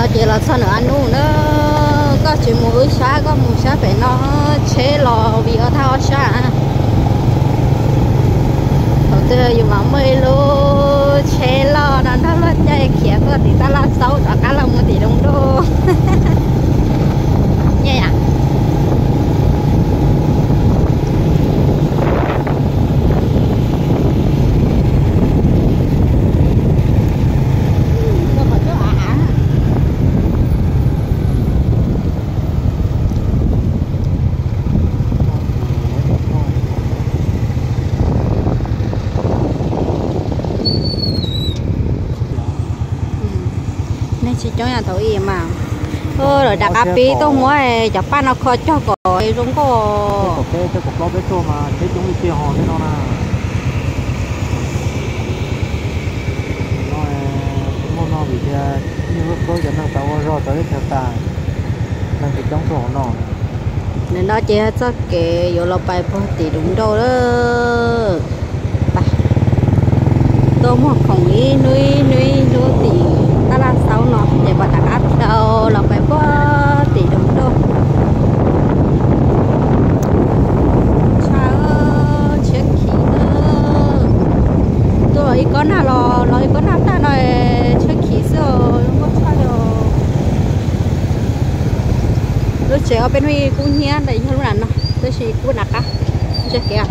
Ces los txog nram Ab Nuj na, koj tsis mus wb sab, koj mus sab pem no, tsheb los vim ob thaj ob sab. Thaum twg yus mam muaj ib lub tsheb loj no nrog luag caij khiav tuaj tim Tab Laj Xaub rov qab los mus tim Doom Doj. Nyiaj yam. Nej tsis coob yam thaum ub mas. Lawv rov qab pib tuaj muab cov paj no kho cog kom zoo nkauj. Peb tuaj, peb tuaj mas peb coob li tiag hos tej no na. No, muaj no vim tias yeej lub khaub cov neeg tau ua zog tau ib txhia tas, neeg tsis coob tuaj hauv no. Nim no ces txoj kev yuav los pais puag tim Doom Doj lawm. Tuaj muag khoom ib hnub ib hnub ib hnub tim Tab Laj Xaub no ces mam rov qab dhau los pais puag tim Doom Doj. Tshaj, tshiab khiv na. Tuaj los ib kob nag los, los ib kob nag tag no tshiab khiv xwb os, zoo nkauj tshaj li. Lub tsev ob peb hnub kub hnyiab ntawm yog lub nram no, tab sis kub nram qab, ntsej kev.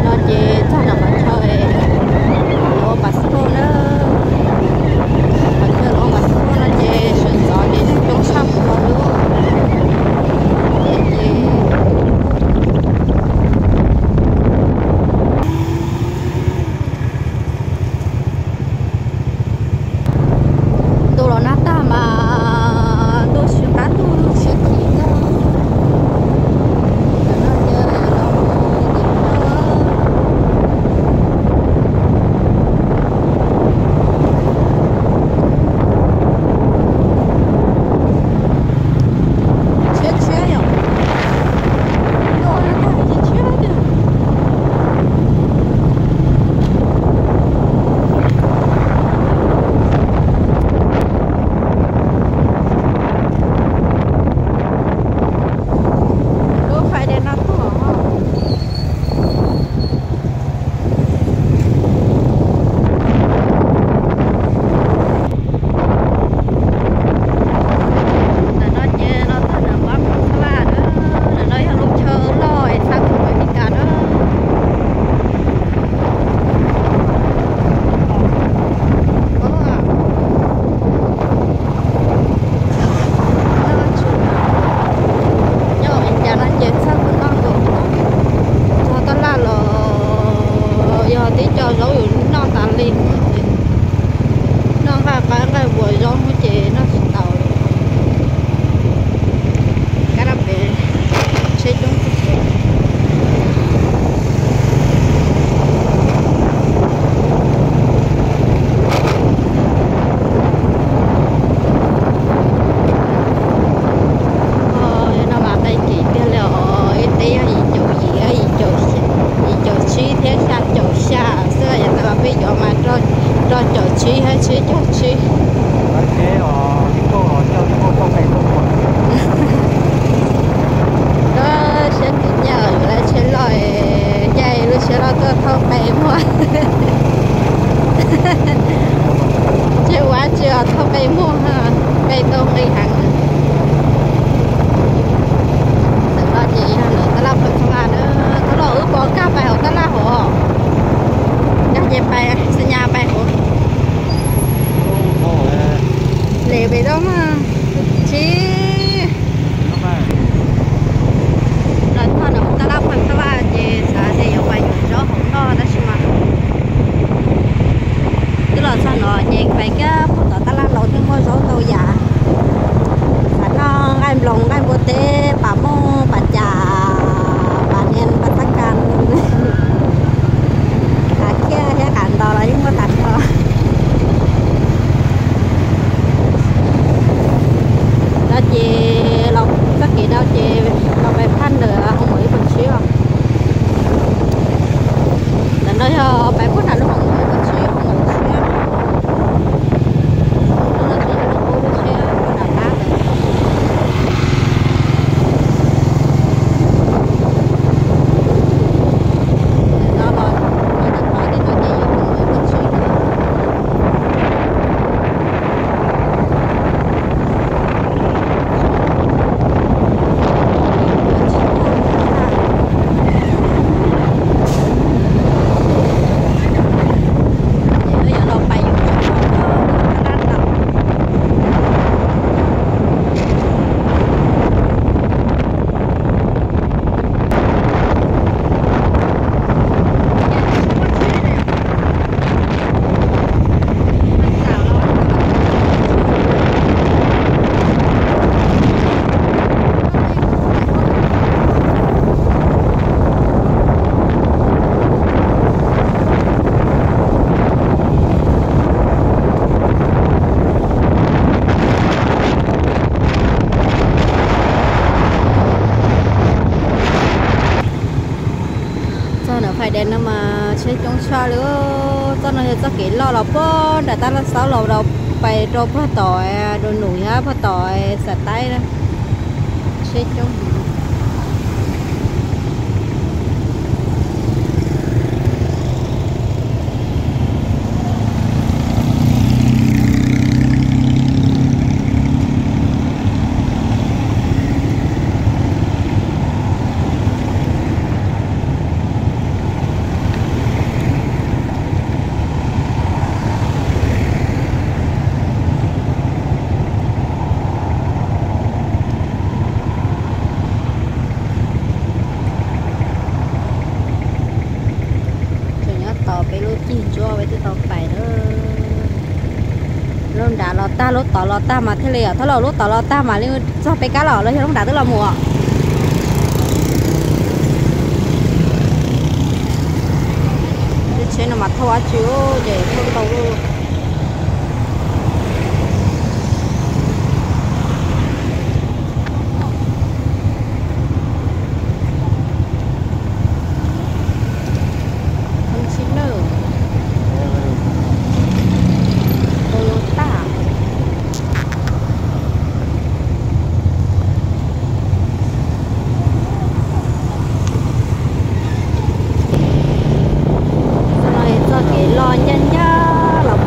No ces txog nram qhov chaw lawv ua pas sport na. Qhov chaw lawv ua pas sport no ces sawv ntxov ces neeg coob tshaj plaws li. Ces ntuj los nag tag mas ntuj sib qab ntuj sib chim tag. Tshiab tshiab yom. Ntuj nag tag tshiab tshiab tiag. Lub fais dej no tuag. Ntawm no ces los txog nram Pab Mab Xab Laj na, ntawm no yog lub chaw loj es txhab tus Amelikas na. Nyob Amelikas no ces txhab tus noj nkaus, txog Tab Laj los yog tib co zaub yus noj tas li, noj nqaij qaib nqaij npua zaub ces noj tsis tau li. Kab dab pem tsheb coob tiag tiag. No mas qe kim tiag li os, ib teb yog yim caum yim, yim caum, yim caum tsib thiab xya caum xya xwb, yog tas mas peb cov mas rau caum tsib thiab tsib caug tsib. Siab ntsws nyiaj, lawv tsheb loj, caij lub tsheb loj tuaj thauj qe muag. Tsheb ua tsi os, thauj qe muag, qe tau nqi heev. Ntawm no ces yog lawv tab laj pam txog a na, thaum no wb pom nkag pais hauv tab laj hauv, nkag ces pais xa nyas pais hauv. Lem pem tau mas, tsis Ces pais kiag pem tom tab laj laus thiaj muaj zaub ntau yam. Xav noj nqaij nploos nqaij npua teb, pam mooj pam cas, pam nias pam txhab kas, qav khiab thiab qav ntos los yeej muaj tag nrho. No ces los txoj kev no ces los pais phaj ntawm Hoo Maum ib puas tsib os. Ntawm no yog pais puag nram lub Hoo Maum ib puas tsib, Hoo Maum tsib. Lub no ces yog lub qub lub tshiab puag nram qab ntawd. Ntawm no los, ntawm no tej no ces yog Hoo Maum ib puas tsib. Txog ntawm Fais Dees no mas tsheb coob tshaj li. Txoj no yog txoj kev loj los puag nram tab laj xaub los rau, pais rau puag tom Dua Num thiab puag tom Xav Taib na. Tsheb coob heev. Tseem nyob tos peb lub cig ntsuab peb twb tau pais lawm. Lub nrad los tag lub tod los tag mas thiaj li, thab laus, lub tod los tag mam li txog peb kab los los yog lub nrad twb los mus. Lub tsheb no mas thauj dab tsi ces thauj ntau lub. Container, Toyota. Txoj no txoj kev loj ncaj ncaj los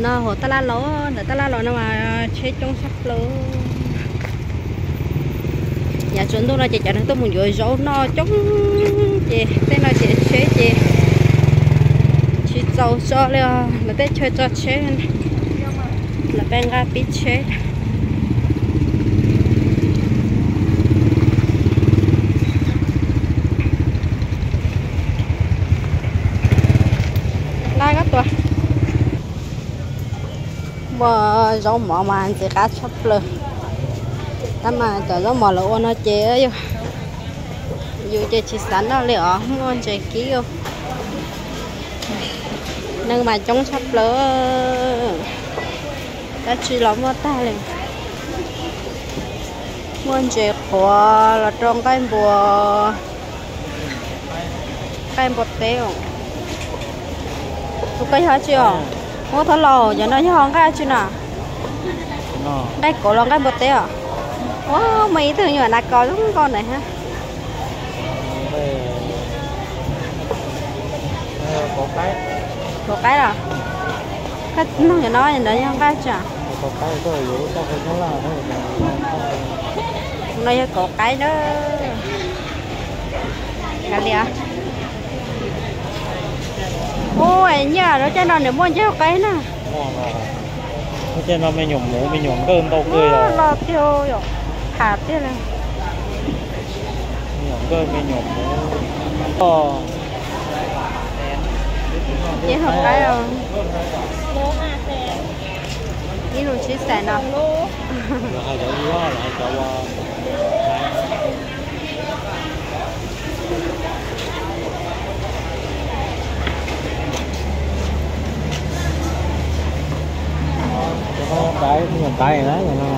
No hauv tab laj laus, ntawm tab laj laus no mas tsheb coob tshaj plaws. Yav tsaus ntuj no ces cov neeg tuaj mus yuav zaub noj coob, ces tej no ces tsheb ces tsis txaus tso li os. Lawv tej chaw tso tsheb, lawv peb nqa pib tsheb. Nqa koj tuas. Muaj zaub mov mas ntxim qab tshaj plaws. Tab mas cov zaub mov lawv ua no ces yus ces tsis xav noj li os, muaj ntses kib. Neeg mas coob tshaj plaws, dab tsi los muaj tag li. Muaj ntses qhuav los rau nqaij npua, nqaij npua teb os. Tus koj yog dab tsi os? Ua thov laus, cov no yog nqaij dab tsi na? Nqaij kauv los nqaij npua teb os? Ua, muaj ib tug nyuam nas kos zoo nkauj ntawd hab. Kauv qaib los? Koj nug cov no, cov no yog nqaij dab tsi? No yog kauv qaib na. Kav liam. Ua, nyiaj lub caij no nws muaj ncauj qaib na. Lub caij no me nyuam muv me nyuam nkawj ntau kawg yom. Los tiag yom, tham tiag li. Me nyuam nkawj me nyuam muv. Ces hauv qaib os. Ib lus tsib xees no. Los hais cov ua, los hais cov ua. Cov no qaib, me nyuam qaib na, cov no.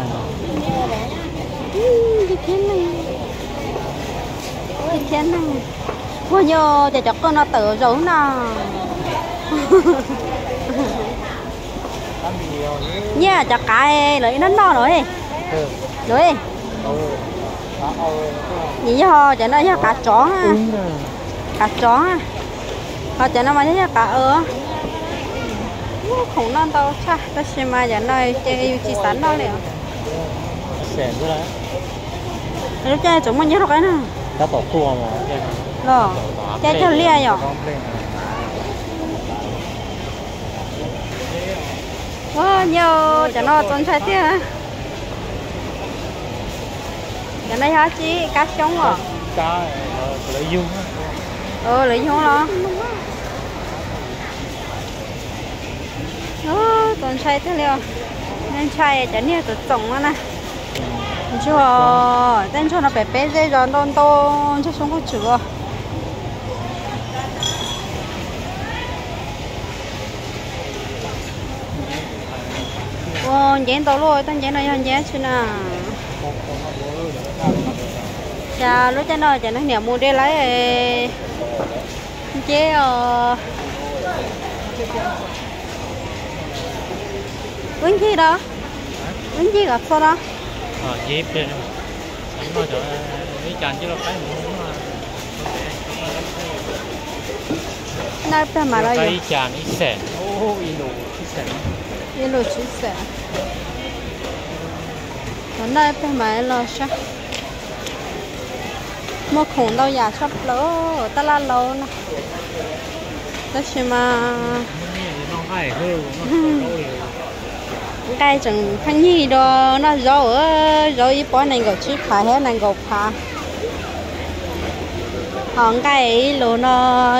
Ib thiab neeg, ib thiab neeg, puag nyuj ces cov qwj no tawm zaus na. Nyiaj cov qaib lawv ib noj noj no, no, nim yog cov no yog qav tsov, qav tsov, ho cov no mas yog qav aws. Khoom noj ntau tshaj tab sis mas cov no ces yus tsis xav noj li os. Lub caij tseem muaj ncig rau qaib na. Los, caij cog liaj yom. Ua, nyiaj, cov no txaus ntshai tiag. Cov no yog dab tsi, kab xyoob os? Lawv yug los? Txaus ntshai tiag li os. Nej ntshai cov niag txoom txoom no na. Ntsuag, tej ntsuag no pem peb zej zos ntau ntau, ntsuag xyoob kuj tswm os. Ua, nceb ntau luaj, toj nceb no yog nceb dab tsi na? Cas lub caij no cov neeg niam mus de lawm nceb os. Wb ncig no, wb ncig kom txhua no. Noj ib pliag mas los, ib lus tsib xees. Los noj ib pliag mas los saib. Muaj khoom ntau yam tshaj plaws, tab laj laus no. Tab sis mas nqaij tseem pheej yig dua noj zaub, zaub ib pob nees nkaum tsib phav thiab nees nkaum phav. Ho nqaij ib lus no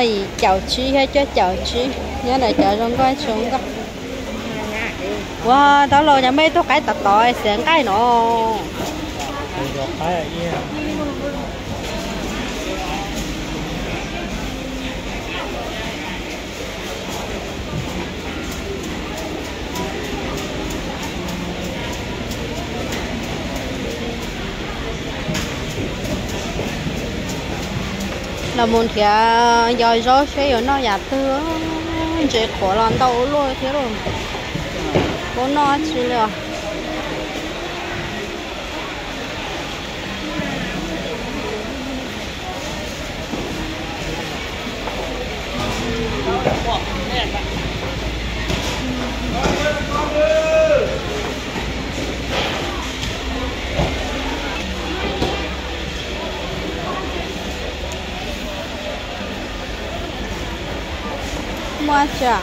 yim caum tsib thiab cuaj caum tsib, nyob ntawm cov zoo nkauj tsis zoo nkauj. Ua, tab laus, cov mej tug qaib tod tod xiav nqaij no. Los mus nrhiav yos zaub seb yuav noj yam twg, ntses qhuav los ntau ua luaj thiab lauj. Puas noj tsi li os. Tsa,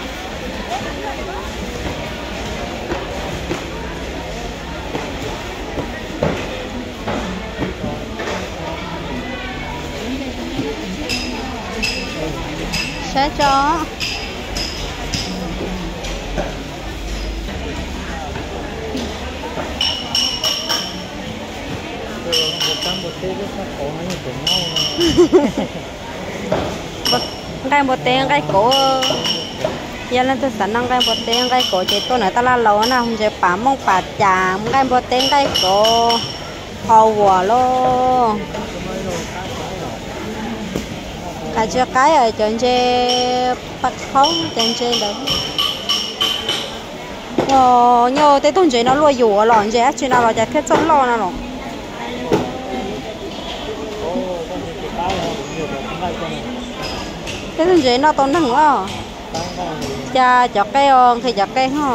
saib tso. Nqaij npua teb nqaij kauv. Yog leej twg xav noj nqaij npua teb nqaij kauv ces tuaj ntawm tab laj laus na, ntses pam mooj pam cas nqaij npua teb nqaij kauv. Qhov uas lauj, qas tsis qaib cov ntses paj khaub cov ntses ntawd. Nyuj tej tug ntses no luaj yus los ntses dab tsi no los cas thiaj txawj loj no los. Tej tug ntses noj tau neeg os. Cas cov qe os, nqhis cov qe ho.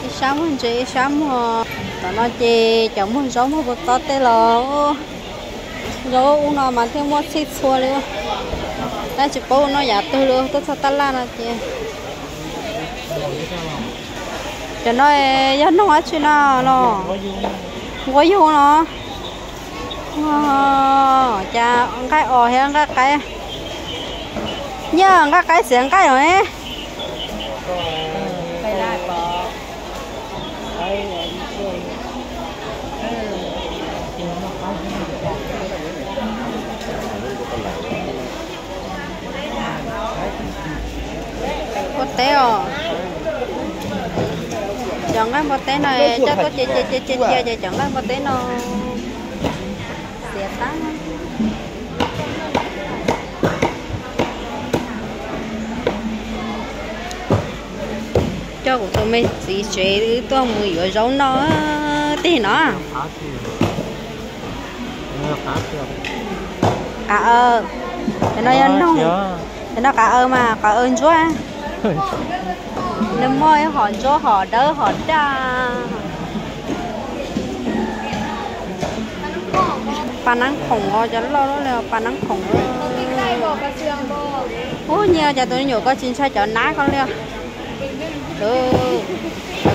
Ib sab muag ntses ib sab muag. Tom no ces cov muag zaub muag kua txob tej los, zaub ub no mas thiaj muaj txhij txhua li. Tab tsis paub ua noj yav twg li, tuaj txog tab laj no ces. Cov no yog noog dab tsi no los? Nquab yug no. Cas nqaij os thiab nqaij qaib. Nyiaj nqaij qaib xiav nqaij os. Npua teb os. Cov nqaij npua teb no coj tuaj cia cia cia cia ces cov nqaij npua teb no xiav tag. Coj kuv tus me txiv tsev wb tuaj mus yuav zaub noj tig no. Qav aw, cov no yog noog, cov no qav aw mas qav aw ntsuab. Nws muaj ib hom ntsuab hom dawb hom daj. Pas nab khoom os, cov loj loj li pas nab khoom. Ub, nyiaj cas tus me nyuam koj tsis ntshai cov nab ko li. Cov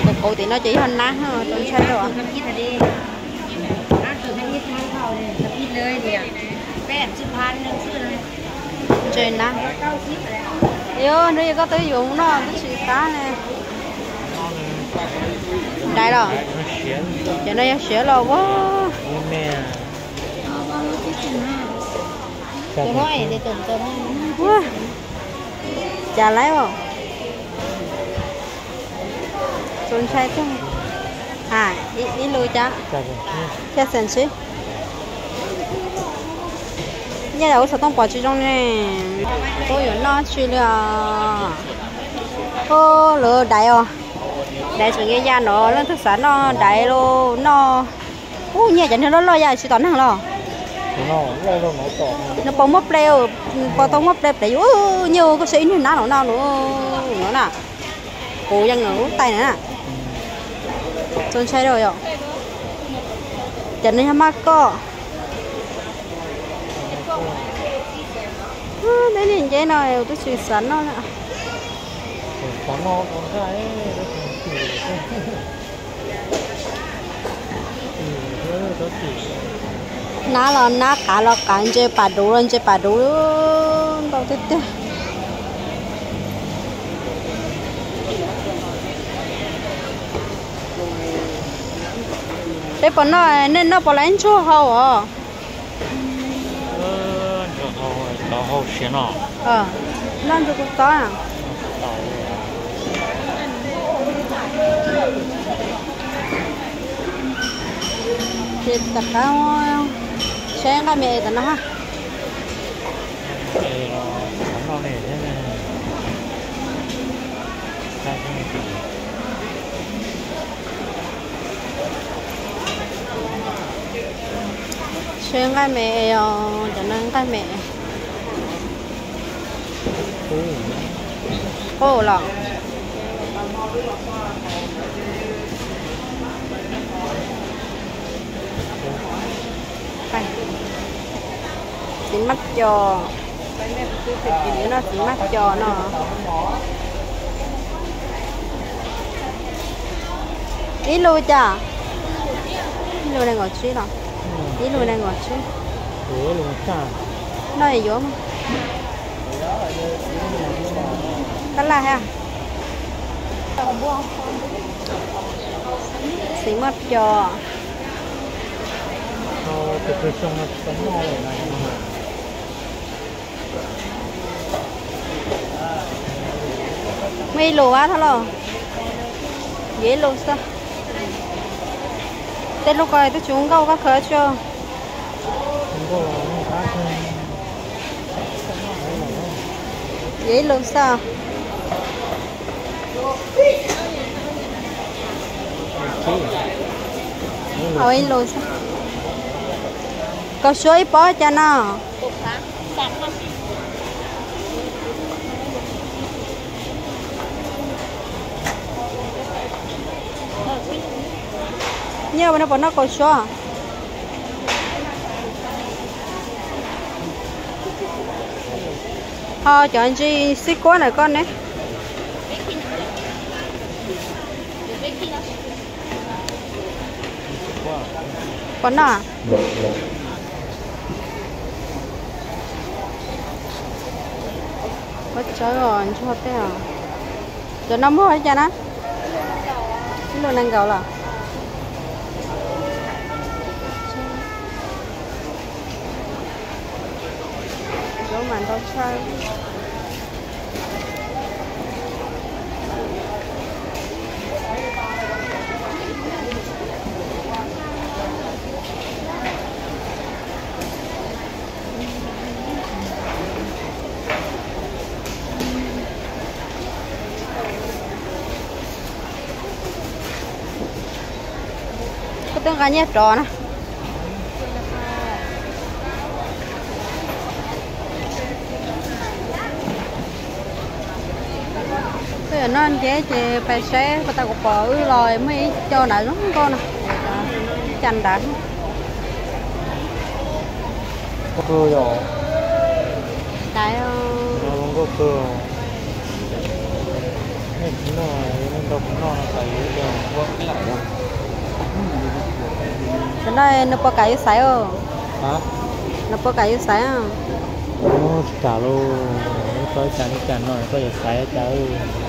kauv kauv tim no ces yog nab, tsis ntshai li. Ntses nab. Yog hnub yog koj twb yuav mus noj twb tsis qab ne. Dais los? Cov no yog siav los ua. Cas laib os. Txaus ntshai tiag. Ib lus cas, thiaj xees sib. Nyiaj yam ub xov tooj pom tsis zoo ne. Tub yuav noj tsis li os. Ub, lawv daiv os. Daiv tseem ya ya no, leej twg xav noj daiv los noj. Ub, nyiaj cov niag loj loj ya tsis tom neeg los. Nws puas muaj ple, puas tau muaj ple ple yus nyiaj koj saib ib niag nab los no los no na. Kuv yeej lub tais na. Txaus ntshai rau yom. Cov no yog maj koj. Tej niag nceb no twb tsis xav noj na. Nab los nab, qav los qav, ntses pas duv los ntses pas duv, ntau tiag tiag. Peb puas noj, nej noj puas laib ntsuag hau os? Noj ntsuag kua txob. Ces tom qab saib nqaij me es tom no ha. Saib nqaij me os, cov no nqaij me. Qub los. Txiv mab cos. Noj txiv maj co no. Ib lus cas? Ib lus nees nkaum tsib los? Ib lus nees nkaum tsib. Noj yuav tab laj ha. Txiv maj co. Muaj ib lus ab thab lauj. Yuav ib lus xwb. Tej lub ko twb tsis ua nkauj koj khaws tso. Yuav ib lus xwb. Ib lus xwb. Kaus suab ib pob cas no? Nyiaj ua no puas noj kaus suab? Ho cov ntsis xib kuab ntawm koj ne? Puas noj? Ua tsawb os, ntsuag tej os. Cov no muag li cas na? Ib lus nees nkaum los? Zaub mas ntau tshaj. Koj twb nqa nyiaj rov na. Twb yog noj nceb ces pais saib puas tas, kuv pom wb los muaj ib co nrad zoo nkauj no. Ib co nrad. Daiv. Cov no nws puas kam yus xaiv os? Nws puas kam yus xaiv? Tsis kam lauj, tau ib cas li cas no koj yuav xaiv cas.